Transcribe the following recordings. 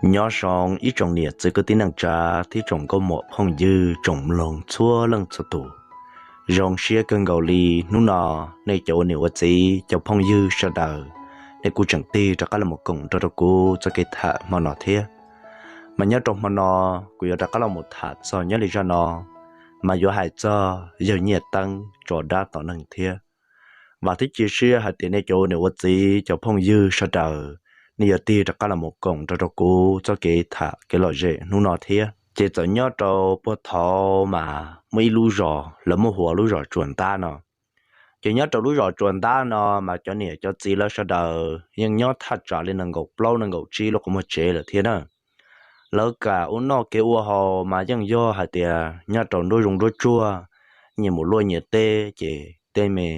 Nyob zoo ib tsoom niam txiv kwv tij neej tsa thiab tsoom nkauj muam phooj ywg tsoom mloog txhua leej txhua tus. Zoo siab kawg nkaus li hnub no nej cov ua niam ua txiv cov phooj ywg sawv daws, nej kuj tseem tig rov qab los mus koom nrog rau kuv txoj kev tham hmo no thiab. Mas nyob rau hmo no kuv yuav rov qab los mus tham txog nyob li zaj no, mas yuav hais txog yawg Nyiaj Teeb tso dab tom neeg thiab. Vam thiab cia siab hais tias nej cov ua niam ua txiv cov phooj ywg sawv daws, nej yuav tig rov qab los mus koom nrog rau kuv txoj kev tham kev lom zem hnub no thiab. Ces txawm nyob rau puag thaud mas muaj ib lub zos lawv muab hu ua lub zos Tsuas Ntab no. Ces nyob rau lub zos Tsuas Ntab no mas cov niam cov txiv lawv sawv daws yeej nyob thaj tsam li nees nkaum plaub nees nkaum tsib lub qhov muag tsev lawm thiab na. Lawv kam ua noj kev ua haus mas yeej yog hais tias nyob rau nruab zoov nruab tsuag, nyias mus luaj nyias teb ces tej me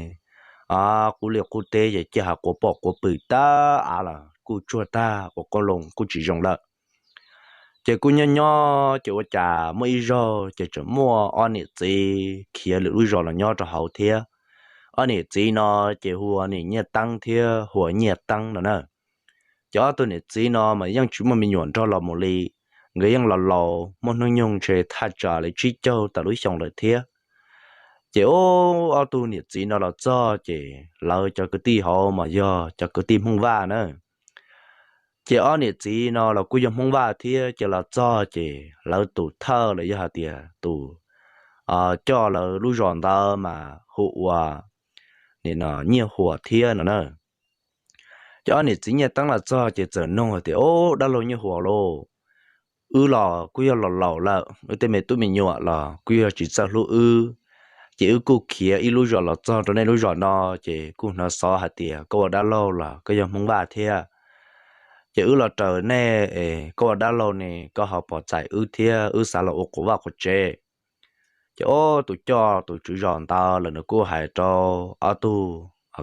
qub liaj qub teb ces cia hav quav pom quav pw tag av los kuj tsuag tag, ua qoob loo kuj tsis zoo lawm. Ces kuj nyob nyob ces ua cas muaj ib zaug ces tseem muaj ob niam txiv khiav lwm lub zos los nyob rau hauv thiab. Ob niam txiv no ces hu ua niam Nyiaj Teeb thiab hu ua Nyiaj Teeb no na. Ces ob tug niam txiv no mas yeej tsis muaj me nyuam nrog los mus li, nkawd yeej los laus muaj hnub nyoog ntshe thaj tsam li tsib caug tawm lub xyoo lawm thiab. Ces ob tug niam txiv no los txog ces lawv cov kwv tij hauv mas yog cov kwv tij Hmoob Vaj na. Ces ob niam txiv no los kuj yog Hmoob Vaj thiab, ces los txog ces lawv tus thawj los yog hais tias tus coj lawv lub zos ntawd mas hu ua Nyiaj Huas thiab no na. Ces ob niam txiv Nyiaj Teeb los txog ces txawm nug tias, Ob, dab laug Nyiaj Huas lauj, wb los kuj yog los laus lawm, wb tej me tub me nyuam los kuj yog tsis txawj hlub wb, ces wb kuj khiav ib lub zos los txog rau nej lub zos no, ces kuj hnov xov hais tias koj ua dab laug los koj yog Hmoob Vaj thiab. Ces wb los raws nej, koj ua dab laug ne koj ho pom txais wb thiab wb xav los ua quas vaj quas tsev. Ces ob tus coj tus tswv zos ntawd los nws kuj hais rau ob tug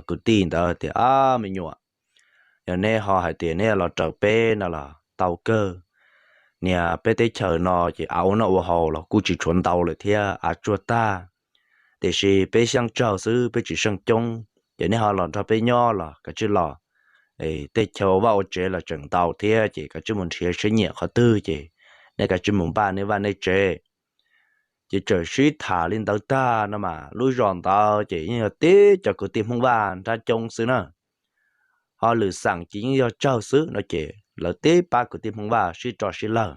kwv tij ntawd tias, Ab, me nyuam, yog neb ho hais tias neb los raws peb no los tau kawg. Niag peb teb chaws no ces av ua noj ua haus los kuj tsis tshuav ntau lawm thiab, av tsuag tag. Tiam sis peb xyeej tsawg xwb, peb tsis xyeej coob, ces neb ho los nrog peb nyob los kav tsij los. Tej chaw ua vaj ua tsev los tseem ntau thiab, ces kav tsij mus nrhiav siab nyiam qhov twg ces nej kav tsij mus npaj nej vaj nej tsev. Ces txawm sib tham li ntawd tag no mas lub zos ntawd ces yeej yog tib cov kwv tij Hmoob Vaj nrab coob xwb na. Ho lwm xeem ces yeej yog tsawg xwb no ces lawv tib pab kwv tij Hmoob Vaj sib rau sib lawg.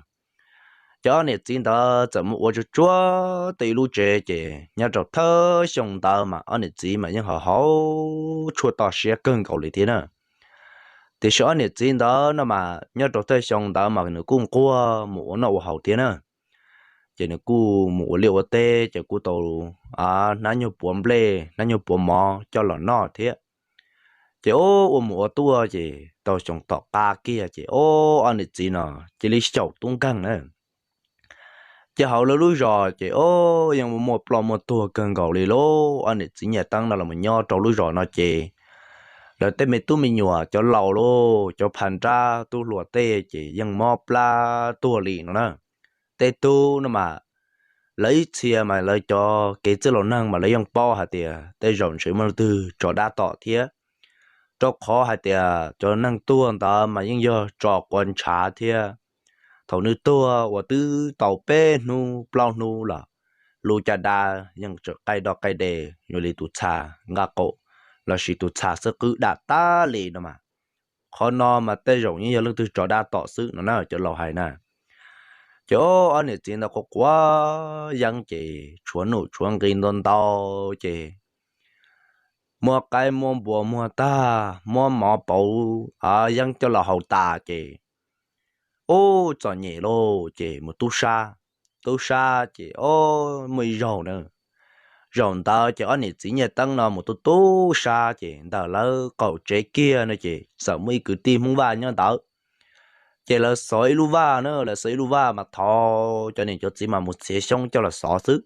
Ces ob niam txiv ntawd txawm mus ua tsuag tsuag tau ib lub tsev, ces nyob rau thawj xyoo ntawd mas ob niam txiv mas yeej ho haus tshuaj to siab kawg nkaus li thiab na. Tiam sis ob niam txiv ntawd no mas nyob rau thawj xyoo ntawd mas nws kuj nquag mus ua noj ua haus thiab na. Ces nws kuj mus ua liaj ua teb, ces kuj tau hnab nyuag puav nplej hnab nyuag puav mov coj los noj thiab. Ces ua mus ua tuaj ces tau xyoo tom qab kiag ces ob niam txiv no cia li xyaum tub nkeeg na. Ces hauv lawv lub zos ces yeej muaj ploj muaj tuag kawg nkaus li lauj. Ob niam txiv Nyiaj Teeb no los nyob rau lub zos no ces lawv tej me tub me nyuam cov laus lauj, cov pha nrab tub hluas tej ces yeej mob plab tuag li no na. Tej tub no mas lawv ib txhia mas lawv cov kev txwj laus neeg mas lawv yeej paub hais tias tej zaum ntshe muaj leej twg tso dab tom thiab, rau qhov hais tias cov neeg tuag ntawd mas yeej yog tso quav ntshav thiab. Thaum nws tuag uas twb tau peb hnub plaub hnub los lub caj dab yeej tseem qaij doj qaij de, yuav li tus txha nqaj qaum lossis tus txha xwb qwb dam tag li no mas. Qhov no mas tej zaum yeej yog leej twg tso dab tom xwb no na, cov laus hais na. Ces ob niam txiv ntawd quav quav yeeb ces tshuav nuj tshuav nqi ntau ntau ces muab qaib muab npua muag tag, muab mov pauv yeeb coj los haus tas ces ub txom nyem lauj, ces mus tub sab. Tub sab ces ob muaj ib zaug na, zaum ntawd ces ob niam txiv Nyiaj Teeb no mus tub tub sab ces ntawm lawv qaum tsev kiag no ces txawm muaj ib kwv tij Hmoob Vaj nyob ntawd. Ces lawv xov ib lub vaj na, lawv xov ib lub vaj mas thaum cov niam cov txiv mas mus txiav xyoob coj los xov xwb.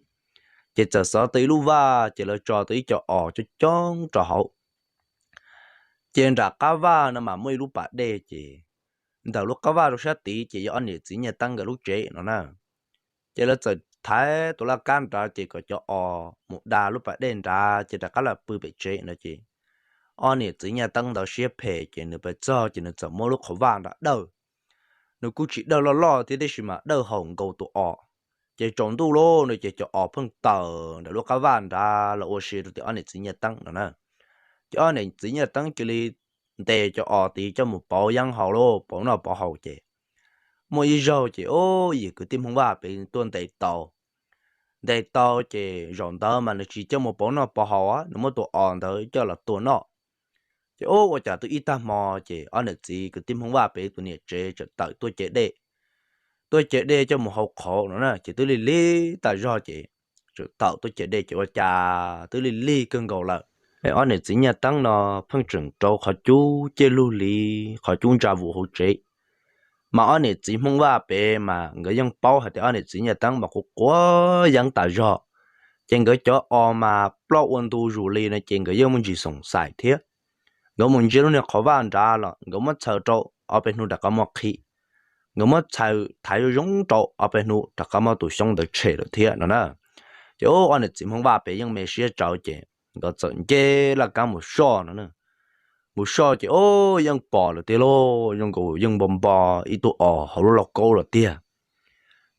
Ces txawm xov tau ib lub vaj ces lawv tso tau ib co os coob coob rau hauv. Ces nram qab vaj no mas muaj ib lub pas dej ces ntawm lub qab vaj rau sab tid ces yog ob niam txiv Nyiaj Teeb nkawd lub tsev no na. Ces lawv txawm thaiv tus laj kab nrad ces kom cov os mus da lub pas dej nrad ces rov qab los pw pem tsev no ces ob niam txiv Nyiaj Teeb ntawd siab phem ces nws pes txog ces nws txawm muab lub qhov vaj nrad dawj. nws kuj tsis dawj loj loj thiab tab sis mas dawj haum nkaus tus os. Ces tsaus ntuj lawm no ces cov os pheej tawm ntawm lub qab vaj nrad los ua si rau tim ob niam txiv Nyiaj Teeb no na. Ces ob niam txiv Nyiaj Teeb cia li ntes cov os tid coj mus pauv yeeb haus lauj, pauv noj pauv haus ces muaj ib zaug ces ub yim kwv tij Hmoob Vaj pem tuaj ntes tau. Ntes tau ces zaum ntawd mas nws tsis coj mus pauv noj pauv haus, nws muab tus os ntawd coj los tua noj. Ces ub ua cas twb ib tag hmo ces ob niam txiv kwv tij Hmoob Vaj pem tus niam tsev txawm tawm tuaj ce dej, tuaj ce dej coj mus hau qhauv no na, ces twb lig lig tas zog ces txawm tawm tuaj ce dej ces ua cas twb lig lig kawg nkaus lawm. Ob niam txiv Nyiaj Teeb no pheej tseem rau qhov cub ceg lug li qhov cub ntsa vus hauv tsev. Mas ob niam txiv Hmoob Vaj pem mas nkawd yeej paub hais tias ob niam txiv Nyiaj Teeb mas quav quav yeeb tas zog, ces nkawd cov os mas ploj ua ntu zus li no ces nkawd yeej muaj ntsis xoom xaim thiab. Nkawd mus ntsia lub niag qhov vaj nrad los nkawd muab txhaws rau ob peb hnub rov qab muab qhib, nkawd muab txhaws thaiv zoo zoo rau ob peb hnub rov qab muab tus xyoob ntawd tshem lawm thiab no na. Ces ub ob niam txiv Hmoob Vaj pem yeej me siab tsawv ces nkawd txawm nce laj kab mus soj no na. Mus soj ces ub yeej pom lawm tiag lauj, zoo nkaus yeej npo npo ib tug os hauv lub lauj kaub lawm tiag.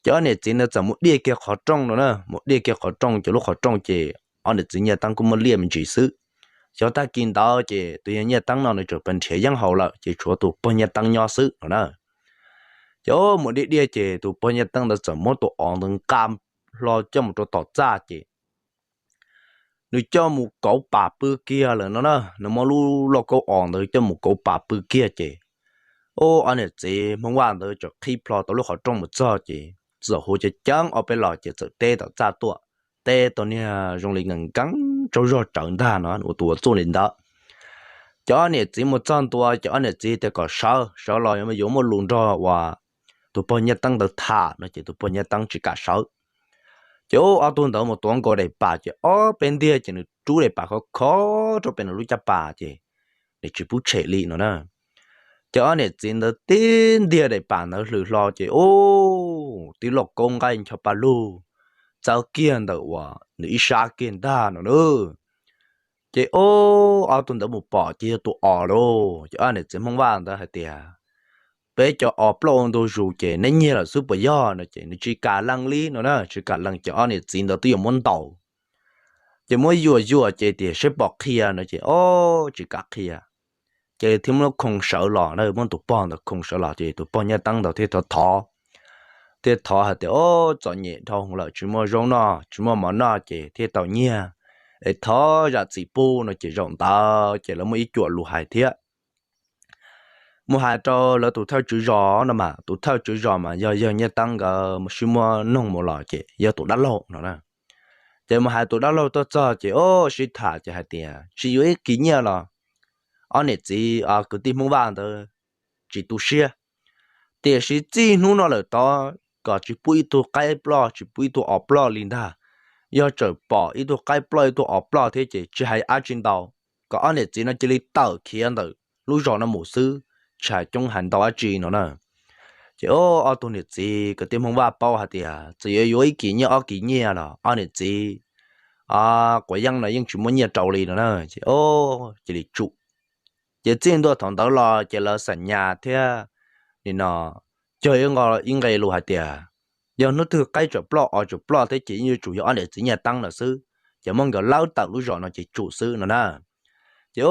Ces ob niam txiv ntawd txawm mus diaj kiag qhov rooj no na, mus diaj kiag qhov rooj ces lub qhov rooj ces ob niam txiv Nyiaj Teeb kuj muab liaj me ntsis xwb. Xyov tag kis ntawd ces tus yawg Nyiaj Teeb no nws tseem pheej nrhiav yeeb haus lawm ces tshuav tus pog Nyiaj Teeb nyob xwb no na. Ces ub mus diaj diaj ces tus pog Nyiaj Teeb ntawd txawm muab tus os ntawd nqa hlo coj mus rau tom txaj ces nws coj mus kauv pam pw kiag lawm no na, nws muab lub lauj kaub os ntawd coj mus kauv pam pw kiag ces ub ob niam txiv Hmoob Vaj ntawd txawm qhib plho tau lub qhov rooj mus txog ces txawm hu ceev ceev ob peb los ces txawm teb tom txaj tuaj, teb tau niag zoo li nkees nkees tsaug zog tsawv ntag no ua tus ua txuj li ntawd. Ces ob niam txiv mus txog ntua ces ob niam txiv tias kom sawv, sawv los yuav muaj lus nrog uas tus pog Nyiaj Teeb ntawd tham no ces tus pog Nyiaj Teeb tsis kam sawv. Ces ub ob tug ntawd mus tuav nkaus daim pam ces ob peb ntiag ces nws rub daim pam khov khov rau pem nws lub caj pas ces nws tsis pub tshem li no na. Ces ob niam txiv ntawd tib ntiag daim pam ntawd hlwm hlo ces ub tib lauj kaub nqaij ncho pa lug txawv kiag ntawm uas nws ib sab kiag ntag no na. Ces ub ob tug ntawd mus pom ces yog tus os lauj. Ces ob niam txiv Hmoob Vaj ntawd hais tias, peb cov os ploj ua ntu zus ces neb nyiag lawm xwb puas yog no ces nws tsis kam lees li no na, tsis kam lees ces ob niam txiv ntawd twb yuav muab ntaus. Ces muab yuam yuam ces tias seb pom qhia no ces ob tsis kam qhia. Ces thiaj muab khoo sawv los na, muab tus pog ntawd khoo sawv los ces tus pog Nyiaj Teeb ntawd thiaj thov thov, thiaj thov hais tias ob txom nyem dhau lawm tsis muaj zaub noj tsis muaj mov noj ces thiaj tau nyiag, es thov zam txim pub no ces zaum ntawd ces lawv muaj ib cuam lus hais thiab. Mus hais rau lawv tus thawj tswv zos no mas tus thawj tswv zos mas yog yawg Nyiaj Teeb nkawd sib muab noog mus los ces yog tus dab laug no na. Ces mus hais tus dab laug tuaj txog ces ob sib tham ces hais tias tsis yuav ib kis nyiaj los ob niam txiv kwv tij Hmoob Vaj ntawd tsis tu siab, tiam sis txij hnub no lawm tod kom tsis pub ib tug qaib ploj tsis pub ib tug os ploj li ntag. Yog txawm pom ib tug qaib ploj ib tug os ploj thiab ces tsis hais dab tsi ntau, kom ob niam txiv no cia li tawm khiav ntawm lub zos no mus xwb, tsis hais coob hais ntau dab tsi no na. Ces ob tug niam txiv kwv tij Hmoob Vaj paub hais tias txawm yuav yuav ib kis nyiaj ob kis nyiaj los ob niam txiv quav yeeb no yeej tsis muaj nyiaj rau li no na. Ces cia li tsum. Ces txij ntua thaum ntawd los ces lawv xam nyas thiab nim no cog ib nqe lus hais tias yog hnub twg qaib tseem ploj os tseem ploj thiab ces yeej yuav tsum yog ob niam txiv Nyiaj Teeb lawm xwb, ces muab nkawd lawb tawm lub zos no ces tsum xwb no na. Ces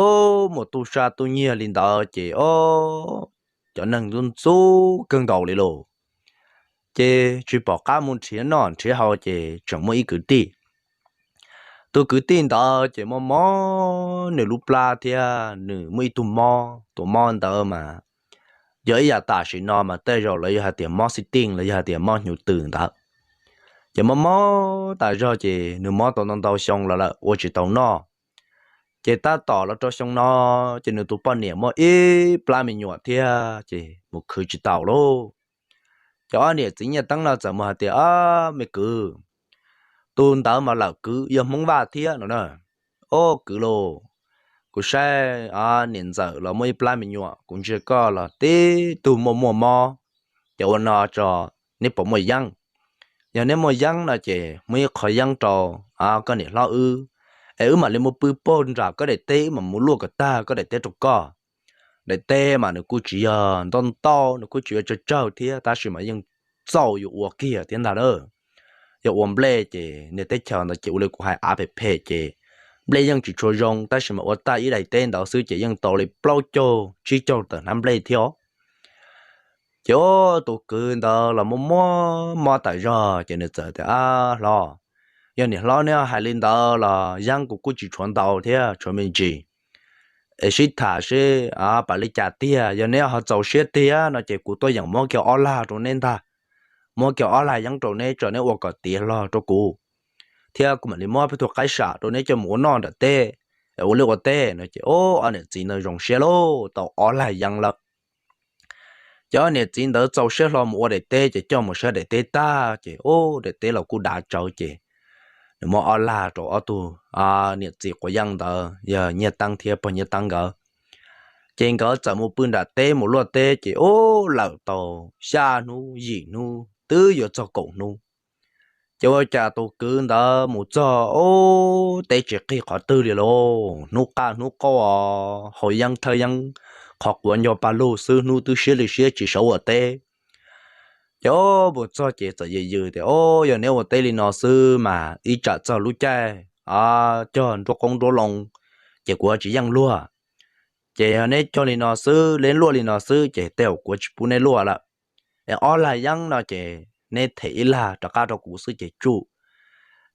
mus tu sa tu nyiag li ntawd ces cov neeg ntxub ntxub kawg nkaus li lauj. Ces tsis pom qab mus nrhiav noj nrhiav haus ces tseem muaj ib kwv tij. Tus kwv tij ntawd ces mob mob nws lub plab thiab nws muaj ib tug mob, tus mob ntawd mas yog ib yam tam sim no mas tej zaum lawv yog hais tias mob xib tij los yog hais tias mob hnyuv tws ntawd. Ces mob mob tas zog ces nws mob tau ntau ntau xyoo los lawm ua tsis tau noj. Ces tab tom los rau xyoo no ces nws tus poj niam muaj ib plab me nyuam thiab ces mus khwv tsis tau lauj. Ces ob niam txiv Nyiaj Teeb no txawm mus hais tias, me kwv, tus ntawd mas lawm kwv yog Hmoob Vaj thiab no na. Ob kwv lauj, kuv saib niam ntxawm los muaj ib plab me nyuam, kuv ntsia koj los tib tug muaj muaj mob, ces ua no tso, neb puas muaj yeeb? Yog neb muaj yeeb no ces muab ib qho yeeb rau koj niam hlob wb, es wb mam li mus pw puag nram koj daim teb, wb mam mus luaj kom tag koj daim teb rau koj. daim teb mas nws kuj tsis yog ntau ntau, nws kuj tsis yog tsawg tsawg thiab, tab sis mas yeej txaus yuav ua kiag thiab ntag na. Yog ua nplej ces niag teb chaws ntawd ces ua li kuv hais av phem phem ces nplej yeej tsis tshua zoo, tab sis mas ua tag ib daim teb ntawd xwb ces yeej tau li plaub caug tsib caug tawm hnab nplej thiab os. Ces tus kwv ntawd los muaj muaj mob tas zog ces nws txawm tias, Ab hlob, yog niam hlob neb hais li ntawd los yeeb kuv kuj tsis tshuav ntau thiab, tshuav me ntsis, es sib tham seb pam li cas tiag. Yog neb ho txaus siab tiag no ces kuv tuaj yeem muab kiag ob lag rau neb ntag, muab kiag ob lag yeeb rau neb tso, neb ua kom tiav hlo rau kuv, thiab kuv mam li muab peb tug qaib sam rau neb coj mus ua noj nram teb, ua liaj ua teb no. Ces ob niam txiv ntawd zoo siab lauj, tau ob lag yeeb lawm. Ces ob niam txiv ntawd txaus siab hlo mus ua daim teb, ces coj mus saib daim teb tag ces ub, daim teb los kuj dav tsawv. Ces nws muab ob lag rau ob tug niam txiv quav yeeb ntawd, yog Nyiaj Teeb thiab pog Nyiaj Teeb nkawd. Ces nkawd txawm mus pw nram teb mus luaj teb, ces ub, lawm tau xya hnub yim hnub twb yuav txog kaum hnub. Ces ua cas tus kwv ntawd mus txog ub, teb tsis qig qhov twg li lauj, hnub qaj hnub qaug, haus yeeb thawb yeeb, qhov quav nco pa lug xwb, hnub twb siab li siab tsis sawv ua teb. Ces ub, mus txog ces txawm yws yws tias, Ub, yog neb ua teb li no xwb mas ib tsam txog lub caij cog nruab qoob nruab loo ces kuv tsis yeej luag. Ces yog neb cog li no xwb, neb luaj li no xwb ces tej zaum kuv tsis pub neb luaj lawm. Es ob lag yeeb no ces neb them ib lag rov qab rau kuv xwb ces tsum.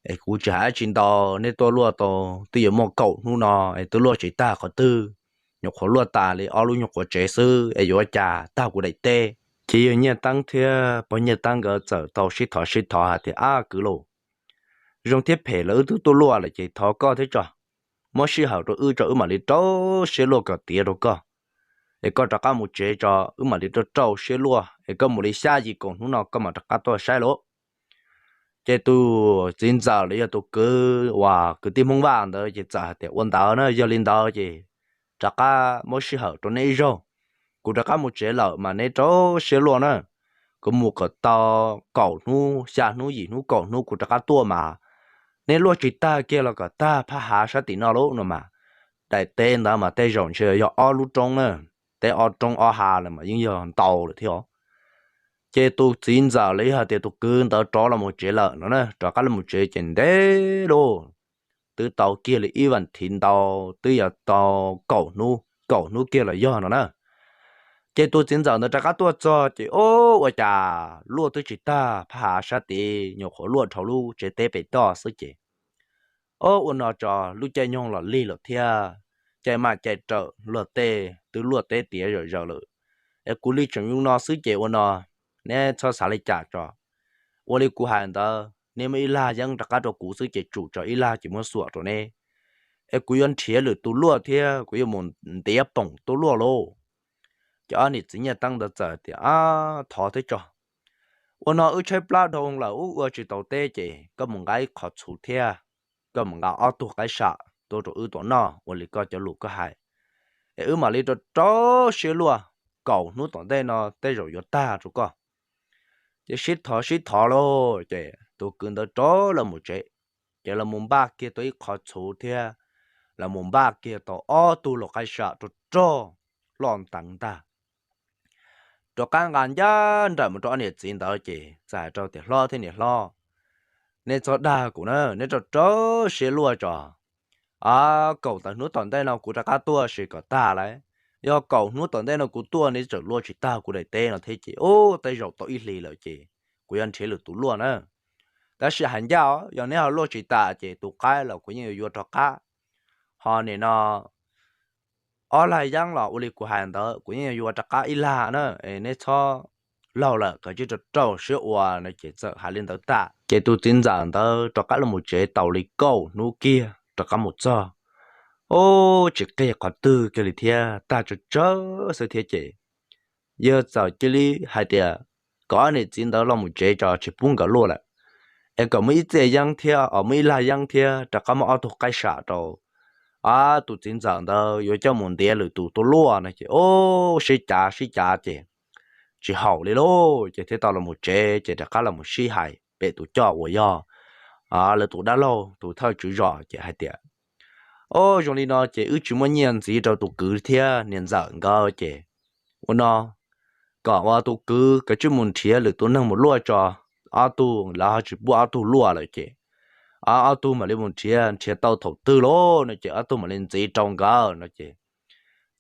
Es kuv tsis hais dab tsi ntau, neb tuaj luaj tau twb yuav muaj kaum hnub no es twb luaj tsis tag qhov twg, nyuam qhuav luaj tas li ob lub nyuag quav tsev xwb es yuav ua cas tag kuv daim teb. Ces yawg Nyiaj Teeb thiab pog Nyiaj Teeb nkawd txawm tau sib thov sib thov hais tias, Ab kwv lauj, zoo thiab phem los wb twb tuaj luaj lawm ces thov koj thiab tso, muab sij hawm rau wb tso, wb mam li rau siab luaj kom tiav rau koj. Es koj rov qab mus tsev tso, wb mam li rau rau siab luaj, es koj mus li xya yim kaum hnub no koj mam rov qab tuaj saib lauj. Ces tus txiv ntxawm los yog tus kwv uas kwv tij Hmoob Vaj ntawd ces txawm hais tias, Ua ntawd na, yog li ntawd ces rov qab muab sij hawm rau neb ib zaug, kuv rov qab mus tsev lawm mas neb rau siab luaj na. Kuv mus kom tau kaum hnub, xya hnub, yim hnub, kaum hnub kuv rov qab tuaj mas neb luaj tsis tag kiag los kom tag phab hav sab tim no lauj no mas. Daim teb ntawd mas tej zaum ntshe yog ob lub roob na, teb ob roob ob hav lawm mas yeej yog ntau lawm thiab os. Ces tus txiv ntxawm los yog hais tias tus kwv ntawd rov los mus tsev lawm no na, rov qab los mus tsev ces ntev lauj, twb tau kiag li ib vas thiv ntau, twb yuav tau kaum hnub, kaum hnub kiag los yog no na. Ces tus txiv ntxawm ntawd rov qab tuaj txog ces ub, ua cas luaj twb tsis tag phab hav sab tid, nyuam qhuav luaj dhau lub tsev teb pem toj xwb ces, Ob, ua no tso, lub caij nyoog los lig lawm thiab, caij maj caij rawm luaj teb twb luaj teb tiav zom zaws lawm, es kuv li tseem yus no xwb ces ua no, neb txhob xav li cas tso. Ua li kuv hais ntawd, neb muab ib lag yeeb rov qab rau kuv xwb ces tsum tso, ib lag ces muab xuam rau neb, es kuv yuav nrhiav lwm tus luaj thiab kuv yuav mus ntiav poom tuaj luaj lauj. Ces ob niam txiv Nyiaj Teeb ntawd txawm tias, Ab, thov thiab tso, ua no wb tshaib plab dhau lawm, wb ua tsis tau teb ces koj mus nqa ib qho txhuv thiab koj mus nqa ob tug qaib sam tuaj rau wb tuaj noj ua li koj cov lus koj hais, es wb mam li rau rau siab luaj, kaum hnub tom ntej no tej zaum yuav tag rau koj. Ces sib thov sib thov lauj, ces tus kwv ntawd rov los mus tsev, ces los mus npaj kiag tau ib qho txhuv thiab los mus npaj kiag tau ob tug lau qaib sam rog rog loj nteev ntag. Rov qab nqa ncaj nraim mus rau ob niam txiv ntawd ces txawm hais rau tias, Hlob thiab niam hlob, neb txhob dag kuv na, neb rau rau siab luaj tso. A, kaum tawm hnub tom ntej no kuv rov qab tuaj sim kom tag lauj. Yog kaum hnub tom ntej no kuv tuaj neb tseem luaj tsis tag kuv daim teb no thiab ces, ub, tej zaum tau ib hlis lawm ces kuv yuav nrhiav lwm tus luaj na. Tab sis hais ncaj os, yog neb ho luaj tsis tas ces tus qaib los kuv yeej yuav yuav rov qab. Ho nim no ob lag yeeb los ua li kuv hais ntawd kuv yeej yuav yuav rov qab ib lag na, es neb txhob laug lawm, kav tsij rau rau siab ua no. Ces txawm hais li ntawd tag ces tus txiv ntxawm ntawd rov qab los mus tsev tau li kaum hnub kiag rov qab mus txog, ub, tsis qig qhov twg kiag li thiab, tag tsawg tsawg xwb thiab ces yawg txawm cia li hais tias kom ob niam txiv ntawd los mus tsev tso, tsis pub nkawd luaj lawm, es kom muaj ib txij yeeb thiab, muaj ib lag yeeb thiab rov qab muab ob tug qaib sam rau. A, tus txiv ntxawm ntawd yuav coj mus ntiav lwm tus tuaj luaj no ces, ub, sib cav sib cav ces tsis haum li lauj, ces thiaj tau los mus tsev ces rov qab los mus sib hais pem tus coj uas yog lawv tus dab laug tus thawj tswv zos ces hais tias, Ob, zoo li no ces wb tsis muaj nyiaj ntxiv rau tus kwv thiab niam ntxawm nkawd ces ua no, kom ua tus kwv kov tsij mus nrhiav lwm tus neeg mus luaj tso, ob tug lawv ho tsis pub ob tug luaj lawm ces ob tug mam li mus nrhiav, nrhiav tau thaum twg lauj no ces ob tug mam li ntxiv rau nkawd no ces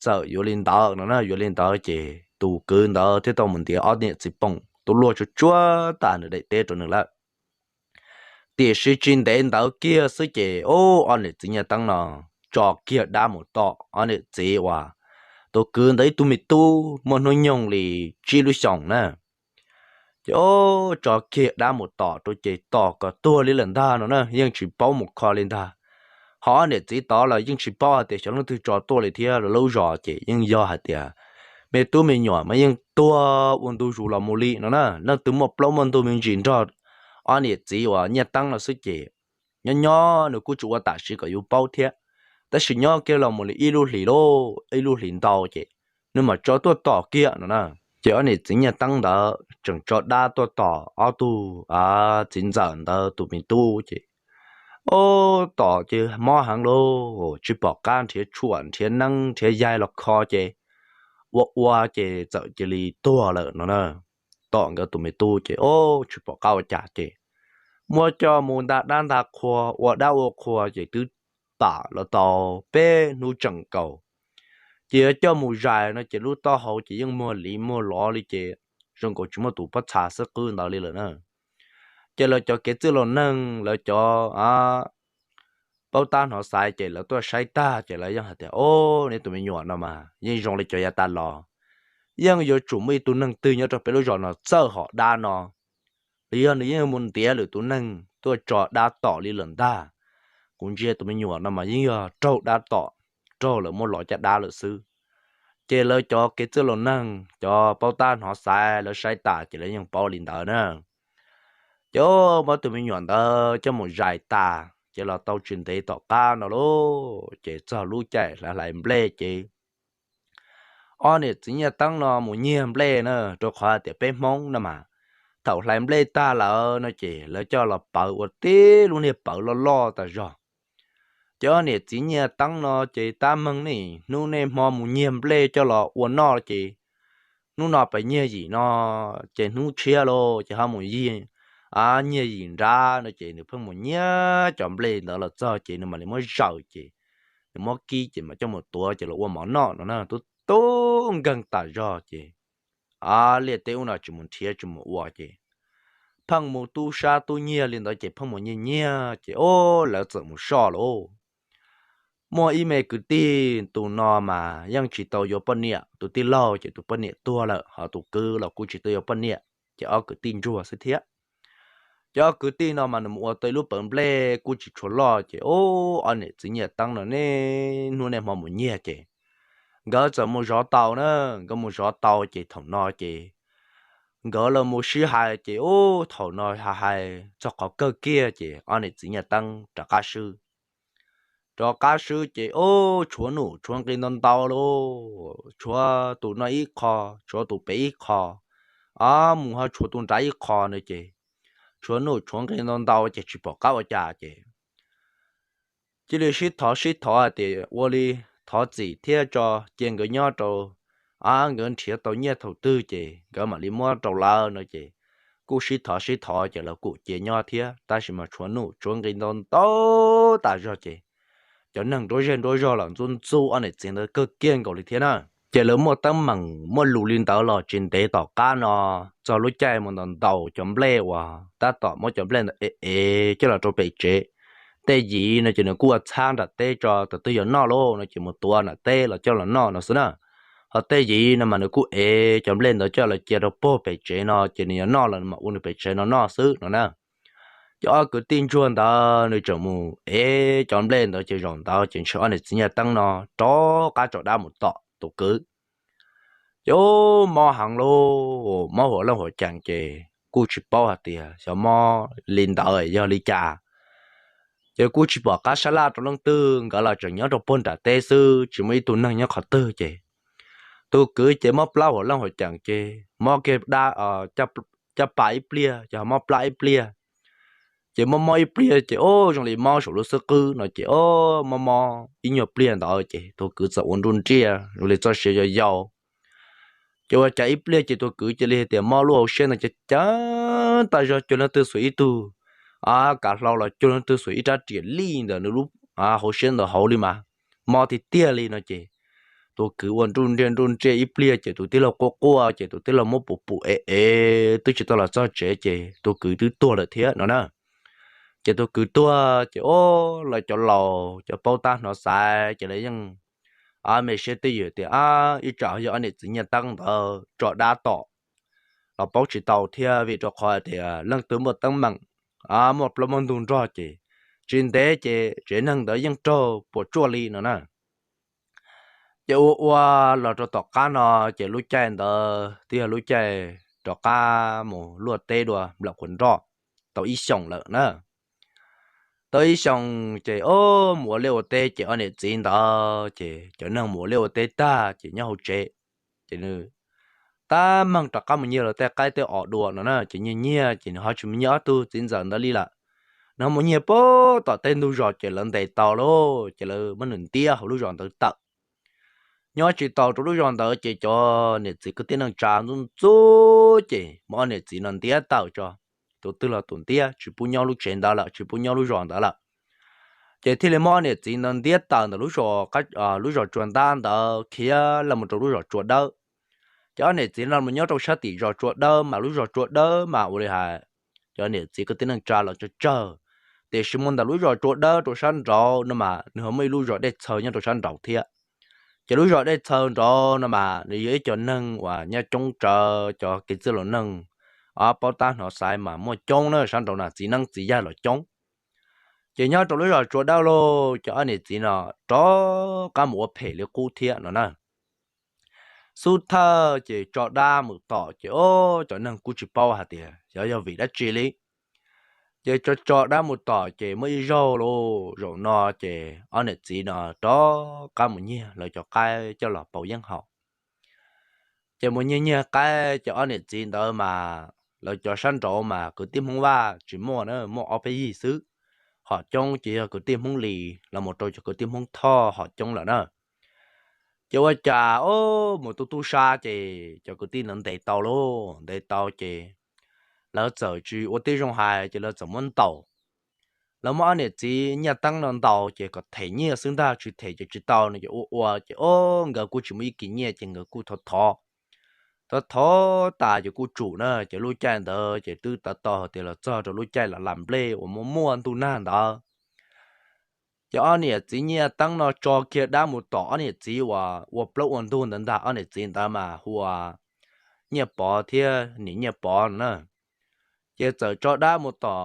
txawm yuav li ntawd no na, yuav li ntawd ces tus kwv ntawd thiaj tau mus ntiav ob niam txiv Pooj tuaj luaj tsuag tsuag tas nws daim teb rau nws lawm. Tiam sis tsis ntev ntawd kiag xwb ces ob, ob niam txiv Nyiaj Teeb no tso kiag dab mus tom ob niam txiv uas tus kwv ntawd ib tug me tub muaj hnub nyoog li tsib lub xyoos na. Ces ob, tso kiag dab mus tom rau ces tom kom tuag li lawm ntag no na, yeej tsis paub mus kho li ntag. Ho ob niam txiv tod los yeej tsis paub hais tias xyov leej twg tso tuaj li thiab, lawv lub zos ces yeej yog hais tias me tub me nyuam mas yeej tuag ua ntu zus los mus li no na. Leej twg muaj plaub muaj ntug me ntsis nrog ob niam txiv uas Nyiaj Teeb no xwb ces nyob nyob nws kuj tsis ua tam sim kom yus paub thiab. Tab sis nyob kiag los mus li ib lub hlis lauj, ib lub hlis ntau ces nws mam tso tuaj tom kiag no na. Ces ob niam txiv Nyiaj Teeb ntawd tseem tso dab tuaj tom ob tug txiv ntxawm ntawd tus me tub ces ob, tom ces mob heev lauj, tsis pom qab nrhiav tshuaj nrhiav neeb nrhiav yaig los kho ces ua ua ces txawm cia li tuag lawm no na. Tom nkawd tus me tub ces ob, tsis pom qab ua cas ces muab coj mus nta dab nta qhua, ua dab ua qhua ces twb tam los tau peb hnub tseem nkaus. Ces yuav coj mus zais no ces lub taub hau ces yeej muag liv muag lov li ces zoo nkaus tsis muaj tus pob txha xwb qwb ntawd li lawm na. Ces lawv cov kev txwj laus neeg, lawv cov paub tab hnov xaiv ces lawv tuaj saib tag ces lawv yeej hais tias, Ob, neb tus me nyuam no mas yeej zoo li cov yav tas los, yeej yuav tsum muaj ib tug neeg twg nyob rau peb lub zos no txawj hom dab no, los yog nws yeej mus ntiav lwm tus neeg tuaj tso dab tom li lawm ntag. Kuv ntsia tus me nyuam no mas yeej yog raug dab tom, raug lawv muab lov caj dab lawm xwb. Ces lawv cov kev txwj laus neeg, cov paub tab hnov xaiv lawv saib tas ces lawv yeej paub li ntawd na. Ces muab tus me nyuam ntawd coj mus zais tas ces los tau tsis ntev tom qab no lauj, ces txog lub caij hlais hlais nplej ces ob niam txiv Nyiaj Teeb no mus nyiag nplej na, rau qhov hais tias peb Hmoob no mas thaum hlais nplej tag lawm no ces lawv coj los pawv ua tib lub niag pawv loj loj tas zog. Ces ob niam txiv Nyiaj Teeb no ces tab meeg nej hnub nej hmo mus nyiag nplej coj los ua noj ces hnub no pes nyiag yim no ces hnub tshiab lauj ces ho mus yig nyiag yim nrab no ces nws pheej mus nyiag cov nplej ntawd los txog ces nws mam li muab zaws ces nws muab kib ces mam coj mus tuav ces los ua mov noj no na. Tub tub nkeeg tas zog ces liaj teb ub no tsis mus nrhiav tsis mus ua ces pheej mus tub sab tub nyiag li ntawd ces pheej mus nyiag nyiag ces ob lawv txawm mus soj lauj. Muaj ib me kwv tij, tus no mas yeej tsis tau yuav poj niam, tus tij laug ces tus poj niam tuag lawm, ho tus kwv los kuj tsis tau yuav poj niam, ces ob kwv tij ntsuag xwb thiab. Ces ob kwv tij no mas nws mus ua tau ib lub pawv nplej kuj tsis tshua loj ces ob niam txiv Nyiaj Teeb no niaj hnub niaj hmo mus nyiag ces nkawd txawm mus zov tau na. Nkawd mus zov tau ces thaum no ces nkawd los mus sib hais ces ub thaum no hais hais txog qhov kawg kiag ces ob niam txiv Nyiaj Teeb rov qab swb. Rov qab swb ces ub tshuav nuj tshuav nqi ntau ntau lauj, tshuav tus no ib qho, tshuav tus pem ib qho, mus ho tshuav tus nrad ib qho no ces tshuav nuj tshuav nqi ntau ntau ces tsis pom qab ua cas ces cia li sib thov sib thov hais tias ua li thov txim thiab tso cia nkawd nyob rau, nkawd nrhiav tau nyiaj thaum twg ces nkawd mam li muab rau lawv no ces kuj sib thov sib thov ces lawv kuj cia nyob thiab, tab sis mas tshuav nuj tshuav nqi ntau ntau tas zog ces cov neeg nruab zej nruab zog los ntxub ntxub ob niam txiv ntawd kawg kiag nkaus li thiab na. Ces lawv muaj teeb meem muaj lus li ntawd los tsis ntev tom qab no, txog lub caij mus ntaus ntaus cov nplej uas tab tom muab cov nplej ntawd ev ev coj los rau pem tsev. Tej yim no ces nws kuj ua txhab nram teb tso, thaum twg yuav noj lauj no ces mus tuav nram teb los coj los noj no xwb na. Ho tej yim no mas nws kuj ev cov nplej ntawd coj los cia rau puag pem tsev no ces nws yuav noj los mas ua nws pem tsev no noj xwb no na. Ces ob kwv tij ntsuag ntawd nws tseem mus ev cov nplej ntawd ces zaum ntawd ces ntshe ob niam txiv Nyiaj Teeb no rov qab tso dab mus tom tus kwv. Ces mob heev lauj, mob huam leej huam cees ces kuj tsis paub hais tias xyov mob li ntawd yog li cas. Ces kuj tsis pom qab sab laj rau leej twg, nkawd los tseem nyob rau puag nram teb xwb tsis muaj ib tug neeg nyob qhov twg ces tus kwv ces mob plab huam leej huam cees ces mob kiag dab caj pas ib pliag ces ho mob plab ib pliag. Ces mob mob ib pliag ces o zoo li mob saum lub xub qwb no ces o mob mob ib nyuag pliag ntawd ces tus kwv txawm ua nruj nriaj zoo li txoj sia yau yau. Ces ua cas ib pliag ces tus kwv cia li hais tias mob lub hauv siab ntawd ces cas tas zog cuag leej twg xuas ib tug kav hlau los cuag leej twg xuas ib rab riam lij ntawm nws lub hauv siab ntawd hauv li mas mob tiag tiag li no ces tus kwv ua nruj nriaj nruj nriaj ib pliag ces tus tij laug quaj quaj ces tus tij laug muab pum pum ev ev twb tsis tau los txog tsev ces tus kwv twb tuag lawm thiab no na. Ces tus kwv tuag ces o lawv cov laus cov paub tab hnov xaiv ces lawv yeej me siab twj ywm tias ib tsam yog ob niam txiv Nyiaj Teeb ntawd tso dab tom los paub tsis tau thiab vim rau qhov tias leej twg muaj teeb meem muaj plaub muaj ntug nrog ces tsis ntev ces tsev neeg ntawd yeej raug puas tsuaj li no na. Ces ua ua los rau tom qab no ces lub caij ntawd twb yog lub caij rov qab mus luaj teb dua nplawm qhuav nroj tau ib xyoos lawm na. Tau ib xyoos ces o mus ua liaj ua teb ces ob niam txiv ntawd ces cov neeg mus ua liaj ua teb tag ces nyob hauv tsev ces nws tab meeg rov qab mus nyiag lawv tej qaib tej os dua no na ces nyiag nyiag ces nws ho tsis mus nyiag ob tug txiv ntxawm ntawd li lawm. Nws ho mus nyiag pem tom tej ntug zos ces lawv ntes tau lauj ces lawv muab nws ntiab hauv lub zos ntawd tawm. Nyob tsis tau rau lub zos ntawd ces cov niam txiv kwv tij neej tsa ntxub ntxub ces muab ob niam txiv no ntiab tawm tso. Tus twg los tus ntiab tsis pub nyob lub tsev ntawd lawm tsis pub nyob lub zos ntawd lawm. Ces thiaj li muab ob niam txiv ntawd ntiab tawm ntawm lub zos tsua ntab ntawd khiav los mus rau lub zos tsua dawb. Ces ob niam txiv no mus nyob rau sab tim zos tsua dawb mas lub zos tsua dawb mas ua li hais cov niam txiv kwv tij neej tsa los tsawg tsawg, tiam sis mus ntawm lub zos tsua dawb rau sab nraud no mas nws ho muaj ib lub zos dej txhaws nyob rau sab nraud thiab. Ces lub zos dej txhaws nraud no mas nws yog ib co neeg uas nyob coob tsawv cov kev txwj laus neeg, o paub tab hnov xaiv mas muaj coob na sab nraud na txiv neeb txiv yaig los coob. Ces nyob rau lub zos tsua dawb lauj ces ob niam txiv no rov qab mus ua phem li qub thiab no na. Xub thawj ces tso dab mus tom ces o cov neeg kuj tsis paub hais tias xyov yog vim dab tsi li. Ces tso tso dab mus tom ces muaj ib zaug lauj zaum no ces ob niam txiv no rov qab mus nyiag lawv cov qaib coj los pauv yeeb haus. Ces mus nyiag nyiag qaib ces ob niam txiv ntawd mas lawv cov sab nraud mas kwv tij Hmoob Vaj tsis muaj na muaj ob peb yig xwb, hom coob ces yog kwv tij Hmoob Lis los mus rau cov kwv tij Hmoob Thoj hom coob lawm na. Ces ua cas o mus tu tu sab ces cov kwv tij ntawd ntes tau lauj ntes tau ces lawv txawm tsis ua tib zoo hais ces lawv txawm muab ntaus. Lawv muab ob niam txiv Nyiaj Teeb no ntaus ces kom them nyiaj xwb ntag tsis them ces tsis tau no ces ua ua ces o nkawd kuj tsis muaj ib kis nyiaj ces nkawd kuj thov thov thov thov tas ces kuj tsum na ces lub caij ntawd ces twb tav tau hais tias los txog rau lub caij los lam nplej uas muaj muaj ntuj nag ntawd. Ces ob niam txiv Nyiaj Teeb no tso kiag dab mus tom ob niam txiv uas ua plaub ua ntug ntawd ntag ob niam txiv ntawd mas hu ua Nyiaj Pov thiab niam Nyiaj Pov no na. Ces txawm tso dab mus tom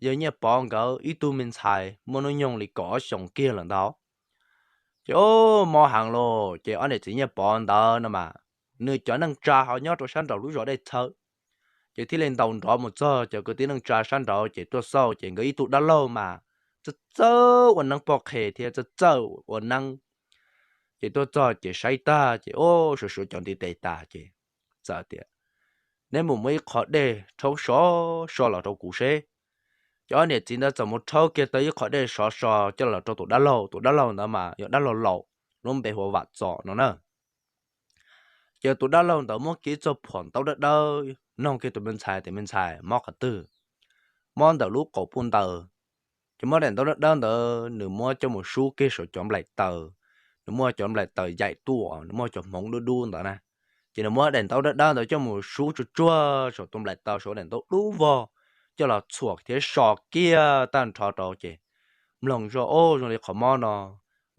yawg Nyiaj Pov nkawd ib tug me ntxhais muaj hnub nyoog li kaum ob xyoos kiag lawm ntag. Ces o mob heev lauj ces ob niam txiv Nyiaj Pov ntawd no mas nws cov neej tsa ho nyob rau sab nraud lub zos dej txhawv. Ces thiaj li ntaus nrov mus txog cov kwv tij neej tsa sab nraud ces tuaj xauj ces nkawd ib tug dab laug mas txawj txawj ua neeb poj qhe thiab txawj txawj ua neeb. Ces tuaj txog ces saib tag ces o suav suav cov ntiv tes tas ces txawm tias neb mus muab ib qho dej rhaub sov so los rau kuv seb. Ces ob niam txiv ntawd txawm mus rhaub kiag tau ib qho dej sov so coj los rau tus dab laug, tus dab laug ntawd mas yog dab laug laus, lub npe hu ua Vam Txos no na. Ces tus dab laug ntawd muab kiag ib txoj phom ntaub dawb dawb noog kiag tus me ntxhais tias me ntxhais mob qhov twg. Mob ntawm lub qaum puj ntaws. Ces muab daim ntaub dawb dawb ntawd nws muab coj mus sub kiag saum cov nplaim taws, nws muaj cov nplaim taws yaim tuaj nws muaj cov hmoov dub dub ntawd na. Ces nws muab daim ntaub dawb dawb ntawd coj mus sub tsuag tsuag saum tus nplaim taws saum daim ntaub dub vog, coj los txhuam thiab so kiag tag nrho rau ces mloog zoj o zoo li qhov mob no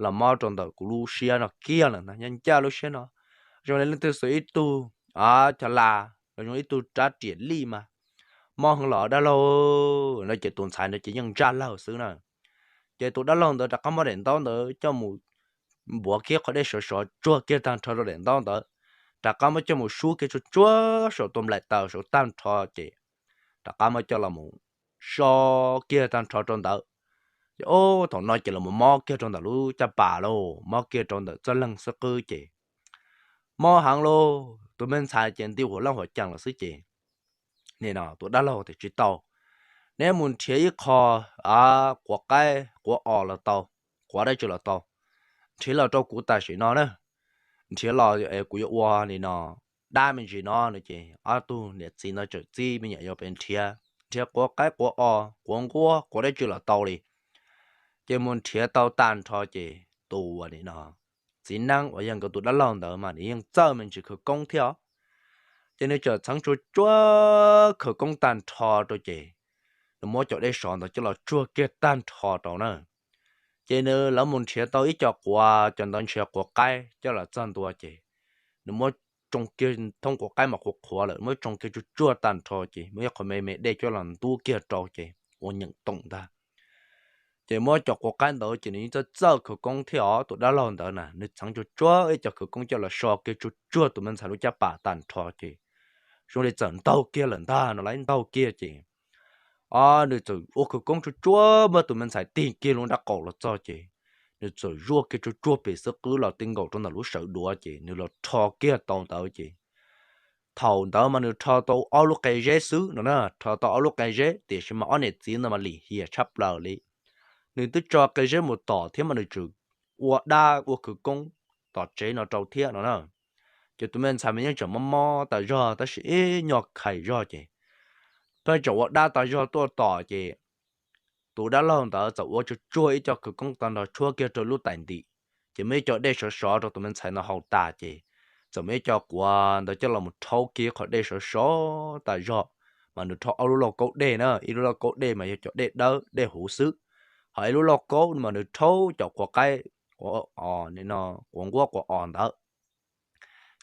los mob rau ntawm kuv lub siab no kiag lawm ntag, nyob ncaj lub siab no zoo li leej twg xuas ib tug cov las los zoo ib tug rab riam lij mas mob heev los dab laug no. Ces tus ntxhais ntawd ces yeej ntsaj lawg xwb na. Ces tus dab laug ntawd rov qab muab daim ntaub ntawd coj mus npuav kiag qhov dej sov sov tsuag kiag tag nrho rau daim ntaub ntawd, rov qab muab coj mus sub kiag tsuag tsuag saum tus nplaim taws saum tag nrho ces rov qab muab coj los mus so kiag tag nrho rau ntawd. Ces o thaum no ces los mob kiag rau ntawm lub caj pas lauj, mob kiag rau ntawm txoj leeg xwb qwb ces mob heev lauj, tus me ntxhais ces nti huam leej huam cees lawm xwb ces nim no tus dab laug tias tsis tau, neb mus nrhiav ib qho quav qaib quav os los tau, quav dab tsi los tau, nrhiav los rau kuv tam sim no na. Nrhiav los kuv yuav ua li no dab me ntsis no no ces ob tug niam txiv no txawm txib me nyuam yaus pem nrhiav, nrhiav quav qaib quav os quav nquab quav dab tsi los tau li. Ces mus nrhiav tau tag nrho ces tus uas nim no txiv neeb uas yog nkawd tus dab laug ntawd mas nws yeej txawj me ntsis khawv koob thiab os. Ces nws txawm txheev tsuag tsuag khawv koob tag nrho rau ces nws muab cov dej sov ntawd coj los tsuag kiag tag nrho rau na. Ces nws lawv mus nrhiav tau ib co quav, cov ntawd nrhiav quav qaib coj los txog ntua ces nws muab tsoo kiag, thoob quav qaib mas qhuav qhuav lawm, muab tsoo kiag tsuag tsuag tag nrho ces muab ib qho me me dej coj los ntub kiag rau ces ua nyeem toom ntag. Ces muab cov quav qaib ntawd ces nws yeej txawj txawj khawv koob thiab os. Tus dab laug ntawd na nws txheev tsuag tsuag ib co khawv koob coj los so kiag tsuag tsuag tus me ntxhais lub caj pas tag nrho ces zoo li txawm ntaug kiag lawm ntag no, lawv ntaug kiag ces o nws txawm ua khawv koob tsuag tsuag muab tus me ntxhais tig kiag lub nraub qaum los txog ces nws txawm zuaj kiag tsuag tsuag pem xwb qwb los ti nkaus rau ntawm lub sawv duav ces nws los rho kiag tau ntawd ces thaum ntawd mas nws rho tau ob lub qe zeb xwb no na, rho tau ob lub qe zeb tiam sis mas ob niam txiv ntawd mas lim hiam tshaj plaws li. Nws twb tso qe zeb mus tom thiab mas nws tseem ua dab ua khawv koob tom tsev no rau thiab no na. Ces tus me ntxhais mas yeej tseem mob mob tas zog tab sis ib nyuag khais zog ces pheej tseem ua dab tas zog tuaj tom ces tus dab laug ntawd txawm ua tsuag tsuag ib co khawv koob tag nrho tshuab kiag rau lub tais ntim, ces muaj ib co dej sov sov rau tus me ntxhais no haus tas ces txawm muaj ib co quav ntawd coj los mus rhaub kiag qhov dej sov sov tas zog, mas nws rhaub ob lub lauj kaub dej na, ib lub lauj kaub dej mas yog cov dej dawb dej huv xwb, ho ib lub lauj kaub mas nws rhaub cov quav qaib, quav nquab quav os ntawd.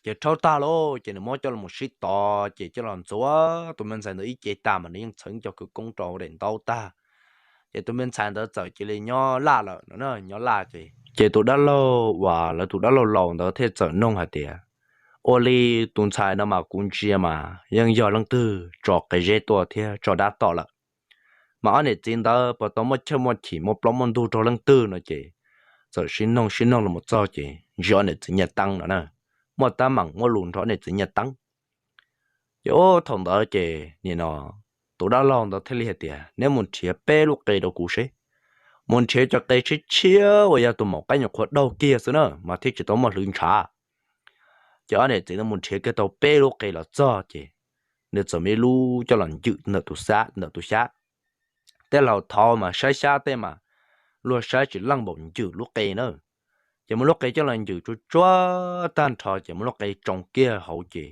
Ces rhaub tag lauj ces nws muab coj los sib tov ces coj los ntxuav tus me ntxhais ntawd ib ce tag mas nws yeej txheev cov khawv koob rau daim ntaub tag. Ces tus me ntxhais ntawd txawm cia li nyob laj lawm no, nyob laj ces ces tus dab laug uas lawv tus dab laug laus ntawd thiaj txawm noog hais tias, ua li tus ntxhais no mas kuv ntsia mas yeej yog leej twg tso qe zeb tuaj thiab tso dab tom lawm, mas ob niam txiv ntawd puas tau muaj chawj muaj chim muaj plaub muaj ntug rau leej twg no ces txawm sib noog sib noog los txog ces ntsib ob niam txiv Nyiaj Teeb no na, muaj teeb meem muaj lus nrog ob niam txiv Nyiaj Teeb. Ces ub thaum ntawd ces nim no tus dab laug ntawd thiaj li hais tias neb mus nrhiav peb lub qe rau kuv seb, mus nrhiav cov qe tshiab tshiab uas yog tus maum qaib nyuam qhuav daug kiag xwb na mas thiaj tsis tau muaj hlwv ntshav. Ces ob niam txiv ntawd mus nrhiav kiag tau peb lub qe los txog ces nws txawm muab ib lub coj los ncwm ntawm tus xab, ntawm tus xyab. Tej laus thaud mas saib xyab tej mas luag saib tsis leej npaum ncwm lub qe na. Ces muab lub qe coj los ncwm tsuag tsuag tag nrho ces muab lub qe tsoo kiag hauv ces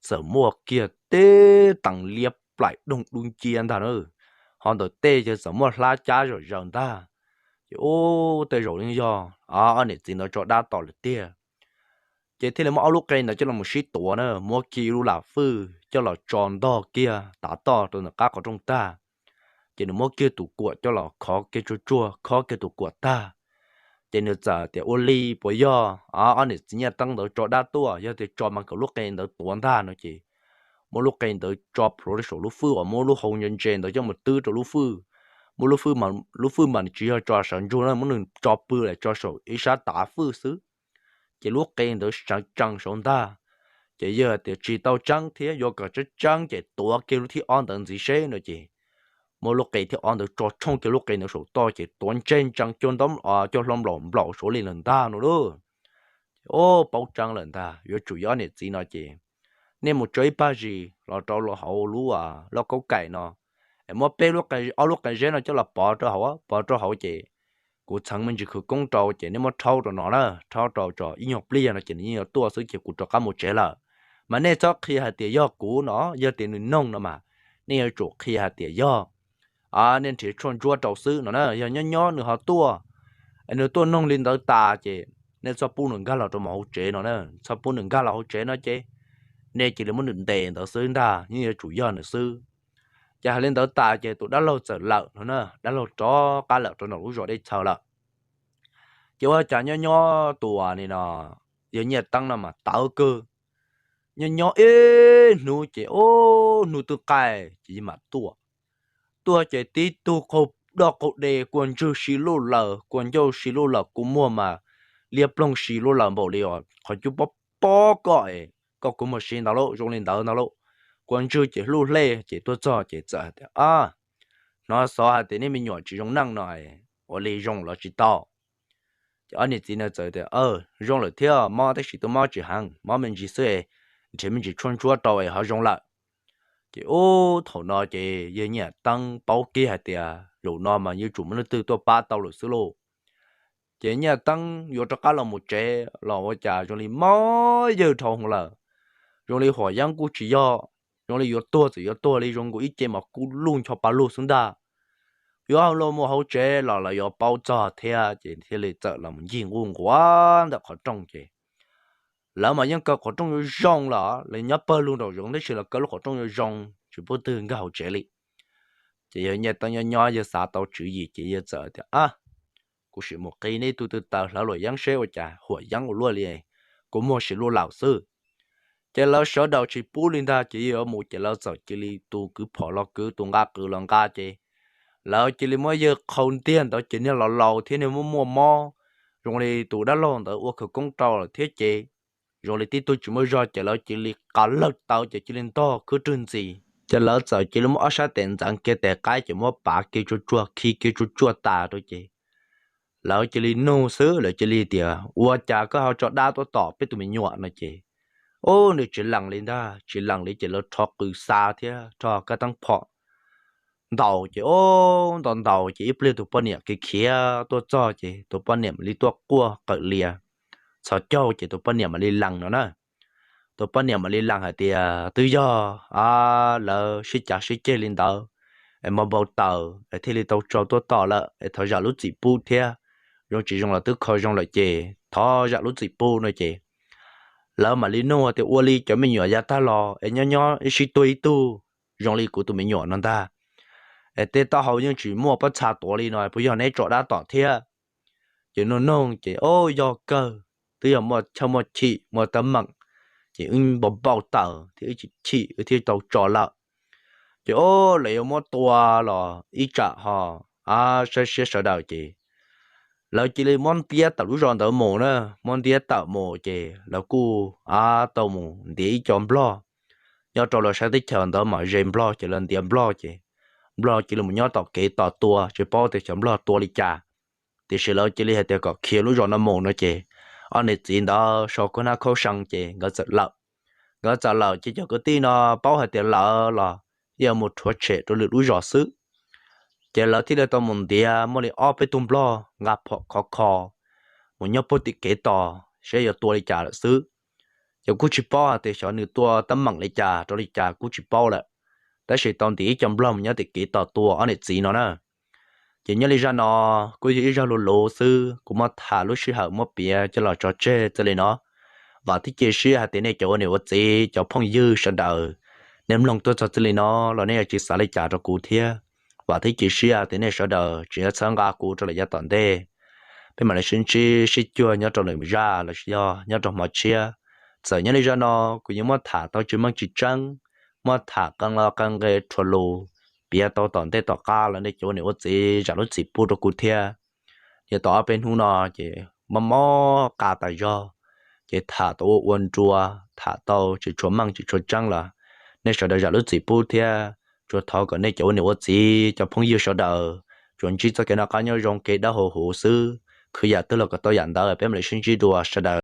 txawm muaj kiag tib teev liab plaim doog dub nciab ntag na, ho ntawm tej ces txawm muaj hlab cab zom zaws ntag. Ces ub tej zaum yeej yog ob niam txiv ntawd tso dab tom lawm tiag. Ces thiaj li muab ob lub qe ntawd coj los sib tuav na, muab kiag ib lub lam fwj coj los tso ntog kiag tav toj rau ntawm qab qhov rooj tag. Ces nws muab kiag tus kuam coj los khov kiag tsuag tsuag, khov kiag tus kuam tag. Ces nws txawm tias ua li puas yog ob niam txiv Nyiaj Teeb ntawd tso dab tuaj, yog tias tso mas kom lub qe ntawd tuav ntag no ces muab lub qe ntawd tso plhuav rau saum lub fwj uas muab lub hau ntse ntse ntawd coj mus twb rau lub fwj. Muab lub fwj, lub fwj mas nws tsis yog tso sawv ntsug na, muab nws tso pw lawm tso saum ib sab tav fwj xwb. Ces lub qe ntawd sawv tsees saud ntag. Ces yog tias tsis tau tseeb thiab yuav kom tseeb tseeb ces tuav kiag lub thib ob ntawd ntxiv seb no ces muab lub qe thib ob ntawd tso tshooj kiag lub qe ntawd saum toj ces tuav ntseg ntsees cuag ntaub, cuag hlau nplaum nplaum saud li lawm ntag no lauj. Ces ub paub tseeb lawm ntag, yuav tsum yog ob niam txiv no ces nej mus tso ib pag zis los rau hauv lub lauj kaub kaim no, es muab peb lub, ob lub qe zeb no coj los pov rau hauv, pov rau hauv ces kuv txheev me ntsis khawv koob rau ces nej muab rhaub rau no na, rhaub rau tso ib nyuag pliag no ces nws yeej yuav tuaj xwb ces kuv rov qab mus tsev lawm. Mas nej txhob qhia hais tias yog kuv no, yog tias nws noog no mas nej yuav tsum qhia hais tias yog nej nrhiav tshuaj ntsuab rau xwb no na. Yog nyob nyob nws ho tuaj, nws tuaj noog li ntawd tas ces nej txhob pub nws nkag los rau hauv tsev no na, txhob pub nws nkag los hauv tsev no ces nej cia li muab nws ntes ntawd xwb ntag, yeej yuav tsum yog nws xwb. Ces hais li ntawd tas ces tus dab laug txawm lawm no na, dab laug rov qab lawm rau nram lub zos Dej Txhaws lawm. Ces ua cas nyob nyob tus uas nim no yawg Nyiaj Teeb no mas tawv kawg, nyob nyob ib hnub ces ub hnub twb qaij ces yawg mam tuaj. Tuaj ces tib tug qaug doj qaug de, kua ntswg si luj lawm, kua ncauj si luj lawm, kua muag mas liab ploog si luj lawm npaum li os qhov cub pob pob koj es koj kua muag si ntawd lauj, zoo li ntawd ntag lauj. Kua ntswg ces hlub hle ces tuaj txog ces txawm hais tias, a, hnov xov hais tias nej me nyuam tsis zoo neej no, ua li zoo los tsis tau? Ces ob niam txiv no txawm tias, Zoo lawm thiab mob, tab sis tus mob tsis heev, mob me ntsis xwb, nrhiav me ntsis tshuaj ntsuab rau es ho zoo lawm. Ces ub thaum no ces yawg Nyiaj Teeb paub kiag hais tias zaum no mas yuav tsum muaj leej twg tuaj pab tau lawm xwb lauj. Ces Nyiaj Teeb yuav rov qab los mus tsev los ua cas zoo li mob yawg dhau hwv lawm, zoo li huam yeeb kuj tsis yog, zoo li yuav tuag txawm yuav tuag li, zoo nkaus ib ce mas kub lug ncho pa lug xwb ntag. Yuav los mus hauv tsev los lawv yuav paub txog thiab ces thiaj li txawm los ncig nquj nquav ntawm qhov rooj ces lawv mas yeej kaw qhov rooj zoo zoo lawm, nyob pawg lug nraum zoov tab sis los kaw lub qhov rooj zoo zoo tsis pub twg nkag hauv tsev li. Ces yawg Nyiaj Teeb nyob nyob yawg xav tau tswv yim ces yawg txawm tias, Kuv sim mus qi neb ib tug tw taws hlawv luam yeeb seb ua cas huam yeeb ua luaj li, kua muag sim luaj lawm xwb. Ces lawv sawv daws tsis pub li ntag ces yawg yuav mus ces lawv txawm cia li tus kwv phom los kwv, tus nqa qws los nqa ces lawv cia li muab yawg qhau ntiag ntawd ces niag laus laus thiab niag muaj muaj mob, zoo li tus dab laug ntawd ua khawv koob rau lawm thiab ces zoo li tib tug tsis muaj zog ces lawv cia li qav lawg taw ces cia li ntog khwb rwg ntxiv. Ces lawv txawm cia li muab ob sab tes ntxeev kiag tes qaib ces muab pav kiag tsuag tsuag khi kiag tsuag tsuag tas rau ces lawv cia li nug xwb, lawv cia li tias, Ua cas koj ho tso dab tuaj tom peb tus me nyuam? no ces, Ub, nws tsis lees li ntag, tsis lees li. Ces lawv rho qws xa thiab rho kab teeb phom ntaus ces ub ntaus ntaus ces ib pliag tus poj niam khiav khiav tuaj txog ces tus poj niam mam li tuaj quaj qawm lias txhos caug ces tus poj niam mam li lees no na. Tus poj niam mam li lees hais tias twb yog lawv sib cav sib ceg li ntawd es npau npau taws es thiaj li tau tso tuaj tom lawm es thov zam lub txim pub thiab. Zoo tsis zoo los twb kho zoo lawm ces thov zam lub txim pub no ces lawv mam li nug tias ua li cov me nyuam yav tag los es nyob nyob ib sib tuag ib tug zoo li kuv tus me nyuam no ntag es tej taub hau yeej tsis muaj pob txha tuav li no puas yog neb tso dab tom thiab? Ces nug nug ces o yog kawg, twb yog muaj chawj muaj chim muaj teeb meem ces wb npau npau taws thiab wb chim chim wb thiaj tau tso lawm. Ces o lawv yuav muab tua los ib tsam ho saib siab sawv daws ces lawv cia li muab ntiab tawm lub zos ntawd mus na, muab ntiab tawm mus ces lawv kuj tau mus ntiav ib co nplog nyob rau lawv sab teb chaws ntawd mas ze nplog ces lawv ntiav nplog ces nplog cia li mus nyob tom kev tos tua tsis paub tias cov nplog tua li cas. Tiam sis lawv cia li hais tias kom khiav lub zos no mus no ces ob niam txiv ntawd sau khaub hnab khaub see ces nkawd txawm lawm. Nkawd txawm lawm ces cov kwv tij no paub hais tias lawv los yeej mus rhuav tshem rau lwm lub zos xwb. Ces lawv thiaj li tau mus ntiav muaj li ob peb tug nplog nqa phom khov kho mus nyob puag tim kev tos saib yuav tua li cas lawm xwb. Ces kuj tsis paub hais tias xyov nws tua teeb meem li cas rau li cas kuj tsis paub lawm, tab sis tau ntiav ib co nplog mus nyob tim kev tos tua ob niam txiv no na. Ces nyob li zaj no kuj yog ib zaj luv luv xwb, kuv muab tham lub sij hawm muab piav coj los tso tseg txij li no. Vam thiab cia siab hais tias nej cov ua niam ua txiv cov phooj ywg sawv daws, nej mloog tuaj txog txij li no los nej yuav tsis xav li cas rau kuv thiab. Vam thiab cia siab tias nej sawv daws tseem yuav txhawb nqa kuv rau lawm yav tom ntej. Peb mam li sib ntsib sib cuag nyob rau lwm zaj los sis yog nyob rau hmo tshiab. Txawm nyob li zaj no kuv yuav muab tham tau tsis meej tsis tseeb, muab tham qee lo qee nqe rhuav lus, piav tau tom ntej tom qab los nej cov ua niam ua txiv zam lub txim pub rau kuv thiab. Nyob tau ob peb hnub no ces mob mob qa tas zog, ces tham tau ua ua nrua, tham tau tsis tshua meej tsis tshua tseeb los nej sawv daws zam lub txim pub thiab. Tsuas thov kom nej cov ua niam ua txiv cov phooj ywg sawv daws tsuas ntsib txoj kev noj qab nyob zoo kev dawb huv huv xwb, khwv yam twg los kom tau yam ntawd. Peb mam li sib ntsib dua sawv daws.